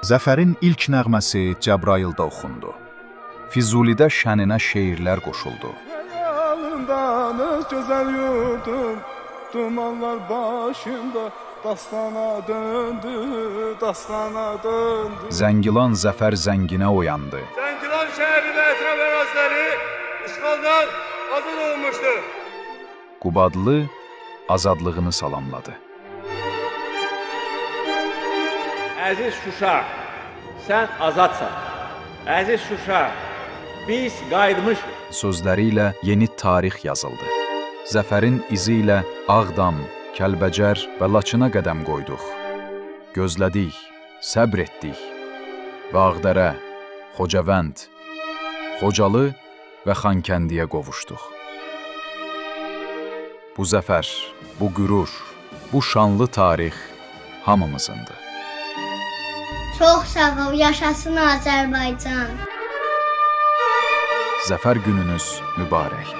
Zəfərin ilk nəğməsi Cəbrayılda oxundu. Füzulidə şəninə şeirlər qoşuldu. Xəyalımdan öz gözəl yurdum, dumanlar başımda dastana döndü, dastana döndü. Zəngilan zəfər zənginə oyandı. Zəngilan şəhəri və ətraf əraziləri işğaldan azad olunmuşdur. Qubadlı azadlığını salamladı. Əziz Şuşa, sən azadsan. Əziz Şuşa, biz qayıtmışıq. Sözləri ilə yeni tarix yazıldı. Zəfərin izi ilə Ağdam, Kəlbəcər və Laçına qədəm qoyduq. Gözlədik, səbr etdik və Ağdərə, Xocavənd, Xocalı və Xankəndiyə qovuşduq. Bu zəfər, bu qürur, bu şanlı tarix hamımızındır. Çox sağ ol, yaşasın Azərbaycan. Zəfər gününüz mübarək.